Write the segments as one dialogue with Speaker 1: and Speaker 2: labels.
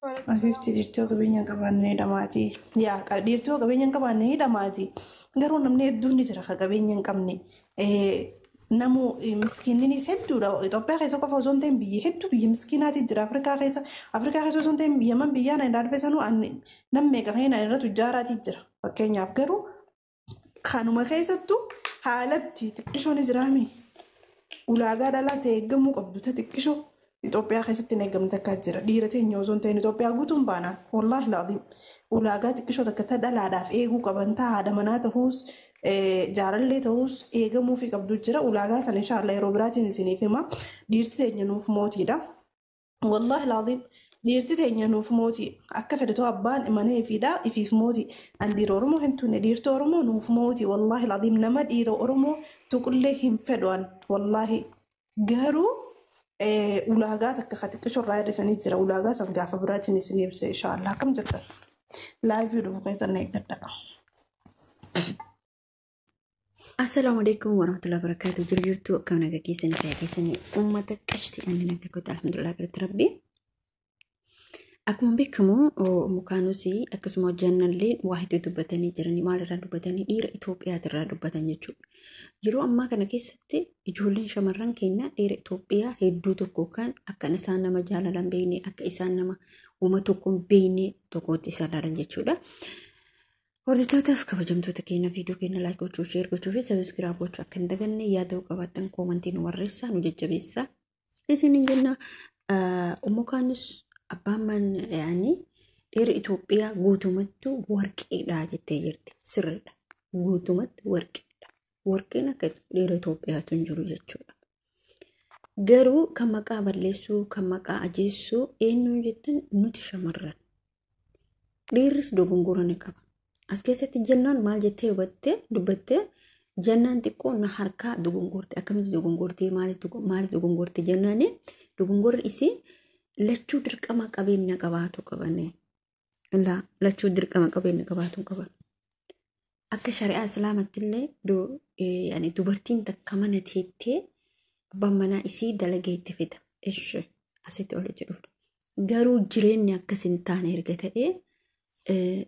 Speaker 1: Afiifti dhiirtoo qabeenya hin qabaanne ni dhamaati. Yaa dhiirtoo qabeenya hin qabaanne ni dhamaati. Garuu namni hedduun ni jira ka qabeenya hin qabne. Namu miskiinninis hedduudha. Itoophiyaa keessa qofa osoo hin ta'in biyya hedduu biyya miskiinaati jira. Afrikaa keessa osoo hin ta'in Yaman biyyaan ani darbe sanuu nam meeqa kan irra tujjaaraati jira. Fakkeenyaaf garuu kanuma keessattuu haalatti xiqqishoo ni jiraami. Ulaagaa dhalaa ta'e eeggamuu qabdu ta xiqqishoo Itoophiyaa keessatti hin eeggamte akka jira. Dhiira teenya osoo hin ta'in Itoophiyaa guutuun baanaan wallaahi laaziim ulaagaa xiqqishoo takka ta dhalaadhaaf eeguu qaban, ta haadha manaa ta'uus jaalallee ta'uus eegamuufii qabdu jira. Ulaagaa sana inshaallah yeroo biraatiin isiniif hima. Dhiirti teenya nuuf mootiidha. Wallaahi laaziim dhiirti teenya nuuf mootii. Akka fedhe ta'u abbaan mana ifiidha ifiif mootii. An dhiira Oromoo hin tunne, dhiirti Oromoo nuuf mootii. Wallaahi laaziim nama dhiira Oromoo tuqullee hin fedhu an wallaahi. Garuu ulaagaa takka ka xiqqishoo irraa hir'isanii jira. Ulaagaa san gaafa biraatiin isin ibsa inshaallah. Akkam jirtan? Live dhufu keessan eeggadha.
Speaker 2: Assalaamu alaikum warahmatullahi wabarakatuh. Jiru jirtu, akkam nagaa keessanii, fayyaa keessanii, uummata qashti? Ani nagaa goota, alhamdulillah, galatti rabbi. Akkuma beekamu mukaanuus akkasuma hojjannallee waa hedduu dubbatanii jiranii. Maalirraa dubbatanii? Dhiira Itoophiyaatirraa dubbatan jechuudha. Yeroo ammaa kana keessatti ijoolleen shamarran keenya dhiira Itoophiyaa hedduu tokko kan akka isaan nama jaalalan beekne, akka isaan nama uuma tokko hin beekne tokkotti isaan ilaalan jechuudha. Hordoftootaaf kabajamtoota keenya, viidiyoo keenya like gochuu, share gochuu fi subscribe gochuu akka hin daganne, yaada qabaattan comment nu barreessaa, nu jajjabeessaa. Isin jenna mukaanus abbaan man yaani dhiirri Itoophiyaa guutumattuu warqeedha jettee jirti. Sirriidha. Guutumatti warqeedha. Warqeen akka dhiira Itoophiyaatu hin jiru jechuudha. Garuu kan maqaa balleessuu, kan maqaa ajeessuu eenyu jettan, nuti shamarran. Dhiirris dogongora ni qaba. As keessatti jennaan maal jettee hubattee dubbattee? Jennaan xiqqoo na harkaa dogongorte. Akkamitti dogongortee? Maaliif dogongorte jennaani, dogongorri isii lachuu dirqama qabeenya qabaatu qabani. Lachuu dirqama qabeenya qabaatu qaban. Akka shari'aa islaamatti illee dubartiin takka mana teettee abbaan manaa isii dalagee itti fida. Ishi asitti walitti dhufna. Garuu jireenyi akkas hin taane erga ta'ee,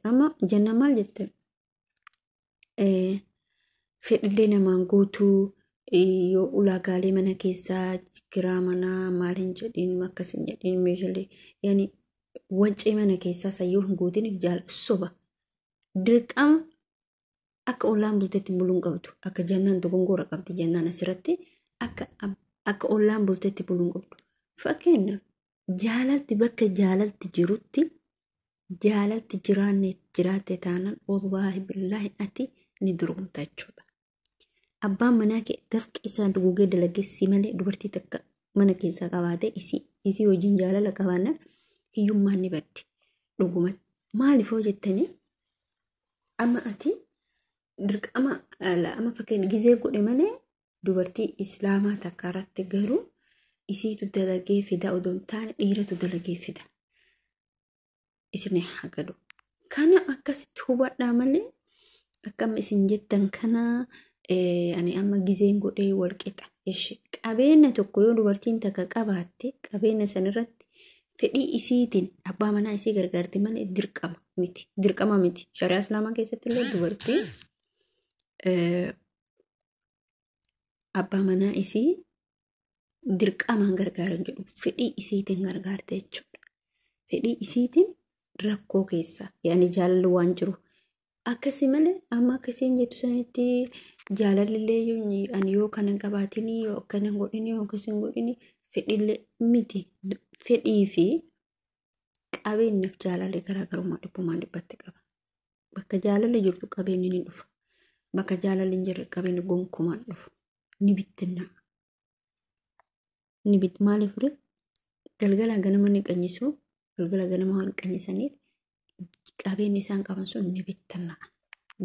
Speaker 2: amma jenna maal jette, fedhillee namaan guutuu yoo ulaagaalee mana keessaa kiraa manaa maal hin jedhin, akkas hin jedhin, meeshaalee yaani wancee mana keessaa san yoo hin guutin jaala soba. Dirqama akka ollaan bulteetti buluun qabdu. Akka jennaan dogongora qabdi jennaan asirratti, akka ollaan bulteetti buluun qabdu. Fakkeenyaaf jaalalti bakka jaalalti jirutti jaalalti jiraanne jiraatte taanaan, wallaahi billaahi ati ni durumta jechuudha. Abbaan manaa kee dafqi isaa dugugee dalageessi malee dubartii takka mana keessaa qabaatee isii wajjin jaalala qabaannaan hiyyummaan ni baddi. Dhugumatti. Maaliif hoo jettanii, amma ati dirqama amma fakkeenya gizee godhe malee dubartii islaamaa takka irratti garuu isiitu dalagee fida odoo hin taane dhiiratu dalagee fida. Isin haa galu. Kana akkasitti hubadhaa malee akka amma isin jettan kana ani amma gizeen godhee wal qixa. Qabeenya tokko yoo dubartiin takka qabaatte, qabeenya sanirratti fedhii isiitiin abbaa manaa isii gargaarti malee dirqama miti. Dirqama miti. Shari'aa islaamaa keessatti illee dubartiin abbaa manaa isii dirqamaan gargaaran jedhu, fedhii isiitiin gargaarte jechuudha. Fedhii isiitiin rakkoo keessa yaani jaalalli waan jiru. Akkasii malee amma akkasiin jettu sanitti jaalalli ani yoo kana hin qabaatin, yoo akkana hin godhin, yoo akkas hin godhin fedhiillee miti. Fedhii fi qabeenyaaf jaalalli garaagarummaa dhibbumaan dhibbatti qaba. Bakka jaalalli jirtu qabeenyi ni dhufa. Bakka jaalalli hin jirre qabeenyi gonkumaan dhufu. Ni bittinnaa. Ni bit maaliif ture? Galgala ganama ni qanyisu. Galgala ganama waan qanyisaniif qabeenyi isaan qaban sun ni bittinnaa.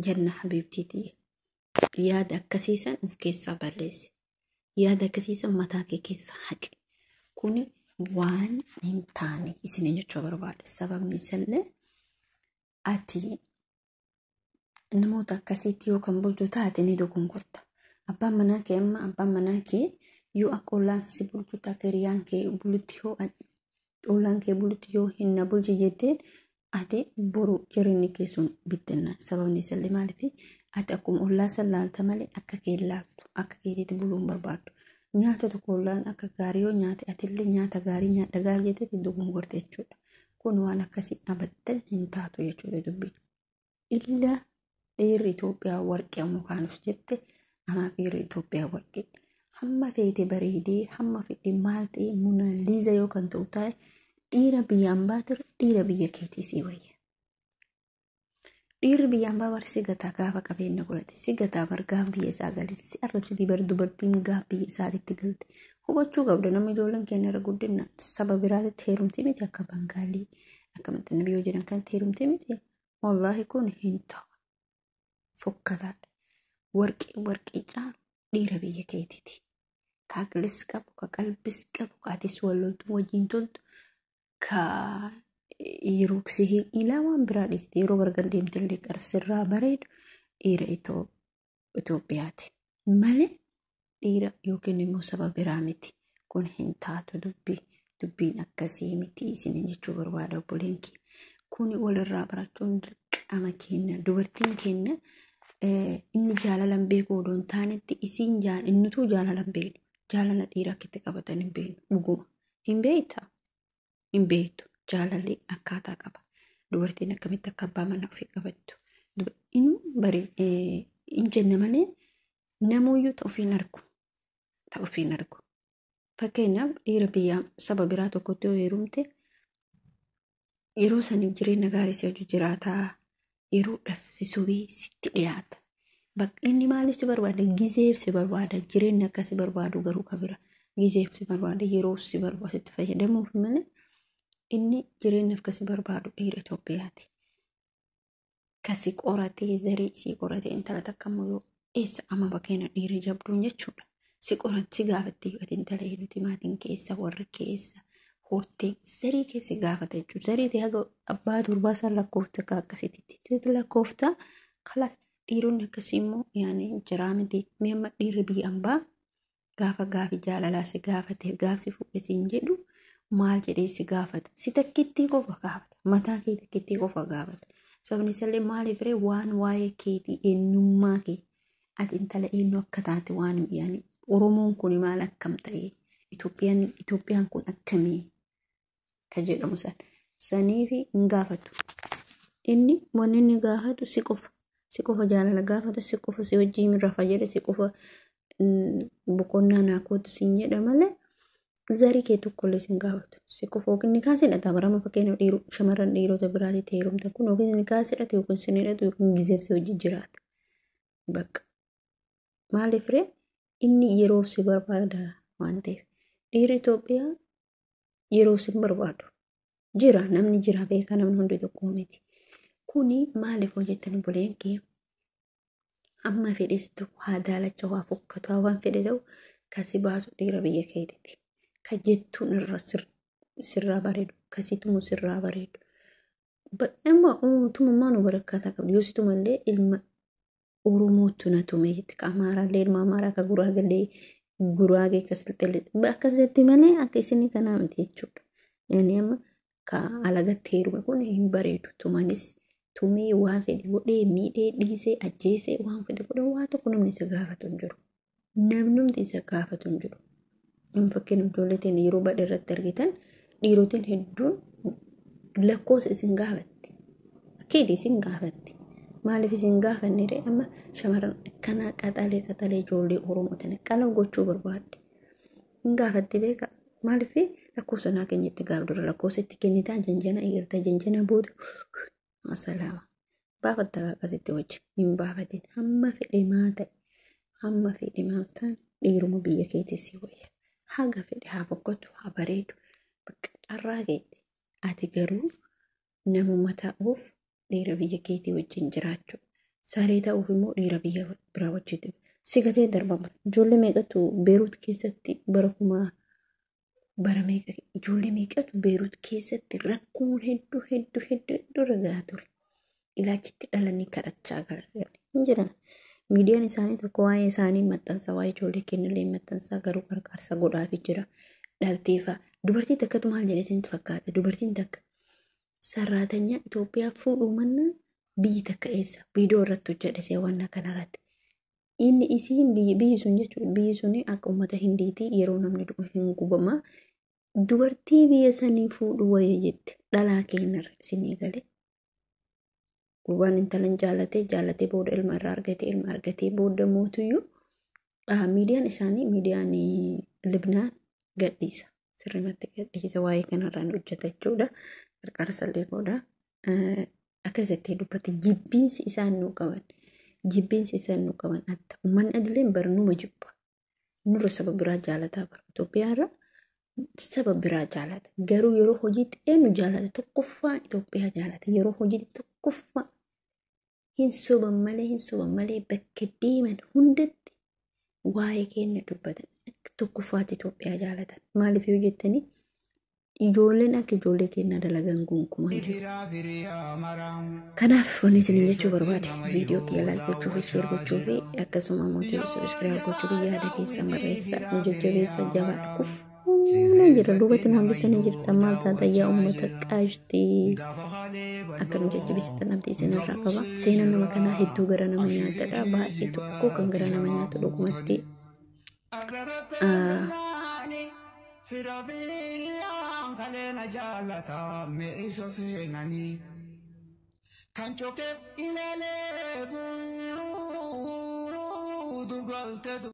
Speaker 2: Janna habiibtiiti. Yaada akkasiisan of keessaa balleessi. Yaada akkasiisan mataa kee keessaa haqi. Kuni waan hin taane isiniin jechuu barbaada. Sababni isallee ati namoota akkasiitti yoo kan bultu taate ni dogongorta. Abbaan manaa kee amma abbaan manaa kee yoo akka ollaan si bultu, akka hiriyaan kee bulutti yoo Ollaan kee bulutti yoo hin na bulchi jetteen ati boru jireenyi kee sun bittinna. Sababni isallee maaliif ati akkuma ollaa san laalta malee akka kee laaltu akka keetiitti buluu hin barbaaddu. Nyaata tokko ollaan akka gaarii yoo nyaate atillee nyaata gaarii nyaadha gaarii jetteetti dogongorte jechuudha. Kun waan akkasii abattan hin taatu jechuudha dubbiin. Illa dhiirri Itoophiyaa warqee mukaanus jette anaaf dhiirri Itoophiyaa warqee. Hamma feete bareedee hamma fedhe maal ta'e Munaaliiza yoo kan ta'u taa'e dhiira biyya ambaatirra dhiira biyya keetii sii wayya. Dhiirri biyya ambaa bar si gataa gaafa qabeenya godhate si gataa bar gaafa biyya isaa gale si arrabsitii bar dubartiin gaafa biyya isaatitti galte hubachuu qabda namni ijoolleen keenya irra guddinna saba biraatitti heerumtii miti akka Bangaalii akka maxxanna biyyoo jedhan kan heerumtii miti wallaahi kun hin ta'u fokkataadha. Warqee warqee caalu dhiira biyya keetiiti. Ka aqlis qabu ka qalbis qabu ka atis wal loltu wajjin toltu ka yeroo si ilaa waan biraa dhiiste yeroo gargar deemte illee qarsirraa bareedu dhiira Itoophiyaati. Malee dhiira yookiin immoo saba biraa miti. Kun hin taatu dubbiin akkasii miti isiniin jechuu barbaada obboleen kiyya. Kun walirraa barachuun dirqama keenya. Dubartiin keenya inni jaalalan beeku odoo hin taanetti isiin innituu jaalalan beeknu. Jaalala dhiira akka itti qabatan hin beeknu dhuguma. Hin beektaa? Hin beektu. Jaalalli akkaataa qaba. Dubartiin akkamitti akka abbaa manaa ofii qabattu. Inni hin jenne malee namuyyuu ta'u ofiin argu. Ta'u ofiin argu. Fakkeenyaaf dhiira biyyaa saba biraa tokkotti yoo heerumte yeroo sanii jireenya gaarii si hojii jiraataa yeroodhaaf si sobee sitti dhiyaata. Bakka inni maaliif si barbaada? Gizeef si barbaada. Jireenya akka si barbaadu garuu kabira. Gizeef si barbaada. Yeroo si barbaadu sitti fayyadamuuf malee inni jireenya akka si barbaadu dhiira Itoophiyaati. Kasi qoratee zarii isii qoratee intala takka immoo yoo eessa amma bakkeena dhiirri jabduun jechuudha. Si qoratti si gaafatti ati intala eenyuti maatiin keessa warri keessa hortee zarii keessa gaafata jechuudha. Zarii ta'e haga abbaa durbaa san lakkoofta akka akkasitti lakkoofta. Kalaas dhiironni akkasii immoo yaani jiraa miti. Mee amma dhiirri biyya ambaa gaafa gaafi jaalalaa si gaafate gaafsi fuudhe siin jedhu maal jedhee si gaafata? Si takkittii qofa gaafata. Mataa kee takkittii qofa gaafata. Sabni isallee maaliif ree waan waa'ee keetii eenyummaa kee ati intala eenyu akka taate waan yaani Oromoon kun maal akkam ta'e Itoophiyaan kun akkamii ka jedhamu san saniifi hin gaafatu. Inni wanni inni gaafatu si qofa. Si qofa jaalala gaafata si qofa si wajjin rafa jedhe si qofa boqonnaa naa kootu siin jedha malee zarii kee tokkollee sin gaafatu. Si qofa yookiin ni kaasidhata barama fakkeenyaaf dhiirota shamarran dhiirota biraatitti heerumta kun yookiin ni kaasidhata yookiin sin hidhatu yookiin gizeef si wajjin jiraata. Bakka maaliif ree inni yeroof si barbaada waan ta'eef dhiirri Itoophiyaa yeroo si barbaadu jira namni jira beekaa namni hundi tokko miti. Kuni maaliif hojjetan obboleen kee amma fedhes ta'u haa daalacha haa fokkatu haa waan fedhe ta'u kasi baasu dhiira biyya keetiiti. Ka jettuun irra sirraa bareedu kasi tumu sirraa bareedu. Amma tumummaa nu barakkaataa qabdu yoo si tumallee ilma Oromootu na tume jetti ka Amaaraallee ilma Amaaraa ka Guraagellee Guraagee ka Silxeellee akkasitti malee akka isinii kanaa miti jechuudha. Yaani amma ka alagatti heerume kun hin bareedu tumanis tumee waan fedhe godhee miidhee dhiisee ajjeesee waan fedhe godhee waa tokko namni isa gaafatu hin jiru. Namnumti isa gaafatu hin jiru. Amma fakkeenyaaf ijoollee teenya yeroo badhe irratti argitan dhiirotiin hedduun lakkoofsa isin gaafatti. Akkeedhi isin gaafatti. Maaliif isin gaafanne ree amma shamarran akkanaa qaxalee qaxalee ijoollee Oromoo tana qalab gochuu barbaadde. Hin gaafatti beekaa. Maaliif lakkoofsa naa keenyatti gaaf dura lakkoofsa itti kennitaa janjana eegaltaa janjana booda masalaama. Baafatta akkasitti wajji hin baafatin hamma fedhe maa ta'e hamma fedhe maa ta'e dhiiruma biyya keetii si wayya. Haga fedhe haa fokkatu haa bareedu bakka carraa keeti. Ati garuu namuma ta'uuf dhiira biyya keetii wajjin jiraachuu. Saree ta'uuf immoo dhiira biyya biraa wajjin si gatee darbama. Ijoollee meeqatu Beeruut keessatti bara kumaa bara meeqa ijoollee meeqatu Beeruut keessatti rakkoon hedduu hedduu hedduu hedduu irra gahaa ture. Ilaachitti dhalanii kadhachaa gara hin jiran. Miidiyaan isaanii tokko waa'ee isaanii maxxansa waa'ee ijoollee kennallee maxxansa garuu gargaarsa godhaafii jira. Dhalteefaa dubartii takkatu maal jedhee isinitti fakkaata? Dubartiin takka sarraatanyaa Itoophiyaa fuudhuu mannaa biyyi takka eessa? Viidiyoo irratti hojjedhe seewwannaa kanarratti. Inni isiin biyyi sun jechuudha. Biyyi sun akka uummata Hindiitii yeroo namni du'u hin gubama. Dubartii biyya sanii fuudhu wayya jette dhalaa keenyarra isinii galee. Gurbaan intalan jaalatee jaalatee booda ilma irraa argatee ilma argatee booda mootuyyuu miidiyaan isaanii miidiyaan Libnaan gadhiisa. Sirrimatti gadhiisa waa'ee kanarraan hojjeta jechuudha. Qarqara sallee godha. Akkas jettee dubbatti jibbiinsi isaan nuu qaban. Jibbiinsi isaan nuu qaban adda. Uummanni adileen bara numa jibba. Nurra saba biraa jaalataa bara. Itoophiyaarra saba biraa jaalata. Garuu yeroo hojiitti eenyu jaalata? Tokkoffaa Itoophiyaa jaalata. Yeroo hojiitti tokkoffaa hin soban malee hin soban malee bakka deeman hundatti waa'ee keenya dubbatan. Tokkoffaatti Itoophiyaa jaalatan. Maaliif yoo jettanii ijoolleen akka ijoollee keenyaa dalagan gonkumaa jiru. Kanaaf wanni isiniin jechuu barbaade viidiyoo kiyya like gochuu fi share gochuu fi akkasuma immoo subscribe gochuu fi yaada keessan barreessaa nu jajjabeessa jabaadha kufuunee jira duubatti nu hambistanii jirtan maal taata yaa uummata qaashtii akka nu jajjabeessitan abdii isinirraa qaba. Seenaan nama kanaa hedduu gara nama nyaatadha baay'ee tokko kan gara nama nyaatu dhugumatti.
Speaker 3: Kan choke ilele dugalte.